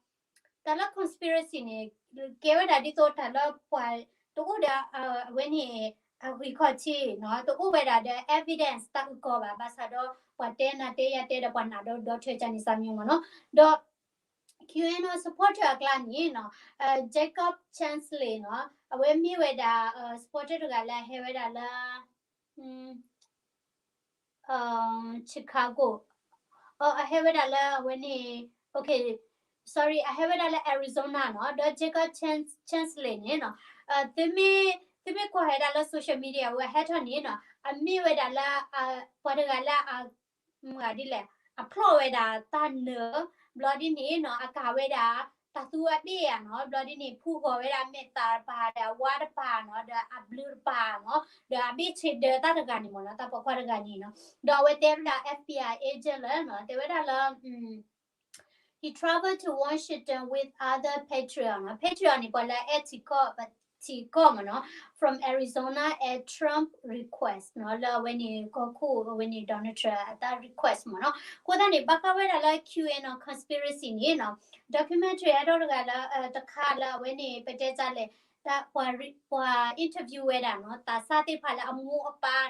တၢ်လၢ conspiracy န့ၣ် ကဲဝဲဒၣ်ဒ်သိးတၢ်လၢပှၤတအိၣ်ဒီး အဝဲန့ၣ် အဂံၢ်ခီၣ်ထံးနီၤ တအိၣ်ဝဲဒၣ်ဒီး evidence တၢ်အုၣ်ကီၤဘၣ် ဘၣ်ဆၣ်ဒီး ပှၤတဲနၤတဲယၤတဲဒီးပှၤနာ်ဒီးဒီထၢကန့ၣ်စၢ်မံၤမ့ၢ်နီၤ ဒီး QAnon supporter အကျါန့ၣ်နီၤ Jeff Chesney နီၤ အဝဲမ့ၢ်ဝဲဒၣ် supporter တဂၤလၢအဟဲဝဲဒၣ်လၢ Chicago အဟဲဝဲဒၣ်လၢအဝဲန့ၣ် sorry အဟဲဝဲဒၣ်လၢ Arizona နီၤ ဒီး Jeff Chesney န့ၣ်နီၤ သုမ့ၢ်ကွၢ်ဝဲဒၣ်လၢ social media ဝဲဟဲထီၣ်န့ၣ်နီၤ အမ့ၢ်ဝဲဒၣ်လၢ ပှၤတဂၤလၢ မ့ၢ်ဒ်လဲၣ် အဖျီၣ်ဝဲဒၣ်တၢ်နၢၤ ဘျီဒ်န့ၣ်နီၤ အကၤဝဲဒၣ် တၢ်သူအဘ့ၣ်ဧါနီၤ ဘျီဒ်န့ၣ် ဖူဂီၤဝဲဒၣ်မဲာ်သၣ်တပၤ ဒီးအဝါတပၤနီၤ ဒီးအဘျုးတပၤနီၤ ဒီးအဘ့ၣ်ဆ့ဒၢတၢ်တဂၤန့ၣ်မ့ၢ်နီၤ တၢ်ပိာ်ခွါတဂၤန့ၣ်နီၤ ဒီးအဝဲတဲဝဲဒၣ် FBI agent လၢနီၤ တဲဝဲဒၣ်လၢ he traveled to Washington with other patriot နီၤ. Patriot န့ၣ် ပှၤလၢအအဲၣ်ထံကီၢ် ထံကီၢ်မ့ၢ်နီၤ from Arizona at Trump request နီၤ လၢအဝဲန့ၣ် ကီၢ်ခိၣ်အဝဲန့ၣ် Donald Trump အတၢ် request မ့ၢ်နီၤ. အဃိသတးန့ၣ် ဘၣ်ဃးဝဲဒၣ်လၢ QAnon conspiracy န့ၣ်နီၤ documentary အဲၣ်ဒိးတဂၤလၢ တခါလၢအဝဲန့ၣ် ပတဲတၢ်လဲၣ် ပှၤ ပှၤ interview ဝဲဒၣ်နီၤ သးစၢ်သ့ၣ်တဖၣ်လၢအမိၢ်အပၢ်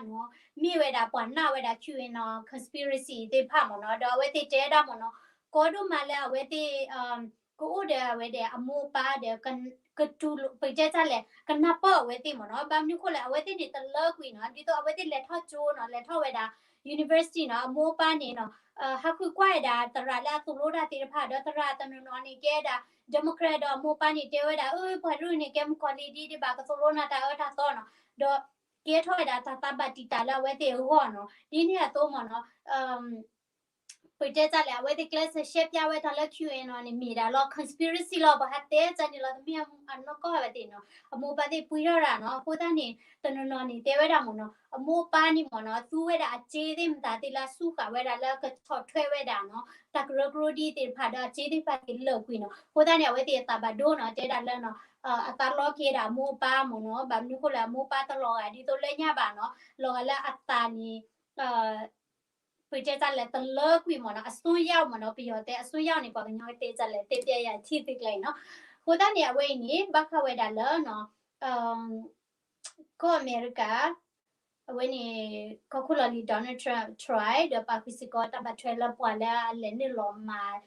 နီၤ မ့ၢ်ဝဲဒၣ်ပှၤနာ်ဝဲဒၣ် QAnon conspiracy သ့ၣ်တဖၣ်မ့ၢ်နီၤ ဒီးအဝဲသ့ၣ်တဲဒၣ်မ့ၢ်နီၤ ကီဒိၣ်မးလၢအဝဲသ့ၣ် ကအိၣ်ဒီးအဝဲဒၣ်အမိၢ်အပၢ်ဒီး ကတူၢ်လိာ် ပတဲတၢ်လဲၣ် ကနၢ်ပၢၢ်အဝဲသ့ၣ်မ့ၢ်နီၤ. ဘၣ်မနုၤဃိလဲၣ် အဝဲသ့ၣ်န့ၣ်တလၢကွံာ်နီၤ ဒ်သိးအဝဲသ့ၣ်လဲၤထီၣ်ကၠိနီၤ လဲၤထီၣ်ဝဲဒၣ် university နီၤ အမိၢ်အပၢ်န့ၣ်နီၤ ဟးဃုကွၢ်ဝဲဒၣ်သရၣ်လၢအသိၣ်လိတၢ်သ့ၣ်တဖၣ် ဒီးသရၣ်တနီၤနီၤန့ၣ် ကဲဒၣ် Democrat ဒီးအမိၢ်အပၢ်န့ၣ် တဲဝဲဒၣ် အၢ ပှၤတရူၢ်န့ၣ် ကဲမုၣ်ကီၤလံၤဒ်ဒ်ဘၣ် ကသိၣ်လိနၤတၢ်အၢတၢ်သီနီၤ ဒီးကဲထီၣ်ဝဲဒၣ်တၢ်သးဘၣ်တံာ်တာ်လၢအဝဲသ့ၣ်အဂီၢ်နီၤ ဒ်န့ၣ်အသိးမ့ၢ်နီၤ ပတဲတၢ်လဲၣ် အဝဲသ့ၣ်ကျဲးစၢးရှဲပျၢ်ဝဲတၢ်လၢ QAnon န့ၣ် မ့ၢ်ဒၣ်လီၤ conspiracy လီၤ ပှၤဟးတဲတၢ်န့ၣ်လီၤ တမ့ၢ်အနီၢ်ကီၢ်ဝဲသ့ၣ်နီၤ အမိၢ်အပၢ်သ့ၣ်ပှံထီၣ်တၢ်နီၤ အဃိသတးန့ၣ် တနီၤနီၤန့ၣ် တဲဝဲဒၣ်မ့ၢ်နီၤ အမိၢ်အပၢ်န့ၣ်မ့ၢ်နီၤ သူဝဲဒၣ်အစ့သ့ၣ်မတၤသ့ၣ်လၢအစူၢ်ဃာ်ဝဲဒၣ်လၢကဆီၣ်ထွဲဝဲဒၣ်နီၤ တၢ်ကရၢကရိဒ်သ့ၣ်တဖၣ်ဒီးအစ့သ့ၣ်တဖၣ်သ့ၣ်လၢာ်ကွံာ်နီၤ အဃိသတးန့ၣ် အဝဲသ့ၣ်အသးဘၣ်ဒိနီၤ တဲဒၣ်လၢနီၤ အသးလီက့ၤဒၣ်အမိၢ်အပၢ်မ့ၢ်နီၤ ဘၣ်မနုၤဃိလဲၣ် အမိၢ်အပၢ်တလီၤဂာ်ဒ်သိးလၢညါဘၣ်နီၤ လီၤဂာ်လၢအသးန့ၣ် ပတဲတၢ်လဲၣ် တလၢကွံာ်မ့ၢ်နီၤ အစွန်းရောက်မ့ၢ်နီၤ ပယီၤတဲ အစွန်းရောက်န့ၣ် ပှၤကညီကတဲတၢ်လဲၣ် တဲပျဲယၤထံၣ်သုကျဲအံၤနီၤ အဃိသတးန့ၣ် အဝဲအံၤန့ၣ် ဘၣ်ဃးဝဲဒၣ်လၢ ကီၢ်အမဲရကၤ အဝဲန့ၣ် ကီၢ်ခိၣ်လီၢ်လံၤ Donald Trump ဒီးပာ်ဃုာ်စ့ၢ်ကီးတၢ်ဘၣ်ထွဲလၢပှၤလၢအလဲၤနုာ်လီၤမၤ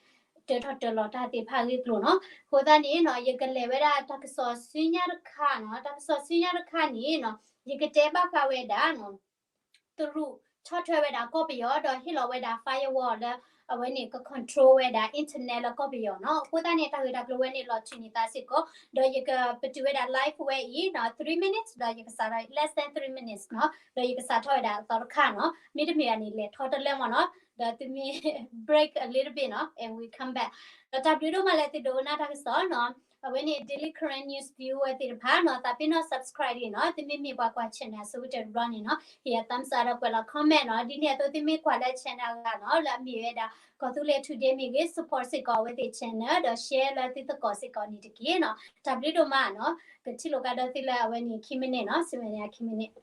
တၢထီၣ်တၢလီၤတၢ်သ့ၣ်တဖၣ်အဂ့ၢ်အကျိၤနီၤ အဃိသတးန့ၣ်နီၤ ယကလဲၤဝဲဒၣ်တၢ်ကစီၣ်ဆူညါတခါနီၤ တၢ်ကစီၣ်ဆူညါတခါန့ၣ်နီၤ ယကတဲဘၣ်ဃးဝဲဒၣ် တရူးဆီၣ်ထွဲဝဲဒၣ်ကီၢ်ပယီၤ ဒီးဟ့ၣ်လီၤဝဲဒၣ် firewall လၢ အဝဲန့ၣ် က control ဝဲဒၣ် internet လၢကီၢ်ပယီၤနီၤ အဃိသတးန့ၣ် တၢ်ဂ့ၢ်တၢ်ကျိၤဝဲန့ၣ် လီၤထုးန့ၢ်သးစ့ၢ်ကီး ဒီးယကပတုာ်ဝဲဒၣ် live ဝဲအံၤနီၤ three minutes ဒီးယကစးထီၣ် less than three minutes နီၤ ဒီးယကစးထီၣ်ဝဲဒၣ်အသီတခါနီၤ မ့တမ့ၢ်ဘၣ်န့ၣ် လဲၤထီတလၢမ့ၢ်နီၤ ဒီးသုမ့ၢ် break a little bit နီၤ and we come back ဒီးတၢ်ဘျုးဒိၣ်မးလၢသုဒိကနၣ်တၢ်ကစီၣ်နီၤ အဝဲန့ၣ် Daily Karen News viewer သ့ၣ်တဖၣ်နီၤ သးပ့ၤနီၣ် subscribe န့ၣ်နီၤ သုမ့မ့ၢ်ပှၤကွၢ် channel အဆိကတၢၢ်တဘျီန့ၣ်နီၤ ဟ့ၣ်ယၤ thumbs up ဒီးကွဲးလီၤ comment နီၤ ဒ်န့ၣ်အသိးသုမ့ၢ်ကွၢ်လၢ channel အဂၤနီၤ လၢအမ့ၢ်ဝဲဒၣ် ကီၢ်သူလ့ၤ Today မ့ၢ်ဂ့ၤ support စ့ၢ်ကီးအဝဲသ့ၣ် channel ဒီး share လၢသုသကိးစ့ၢ်ကီးန့ၣ်တက့ၢ်နီၤ တၢ်ဘျုးဒိၣ်မးနီၤ ကထံၣ်လိာ်ကဒီးသုလၢအဝဲန့ၣ် ခံ minute နီၤ ဆူမဲာ်ညါ ခံ minute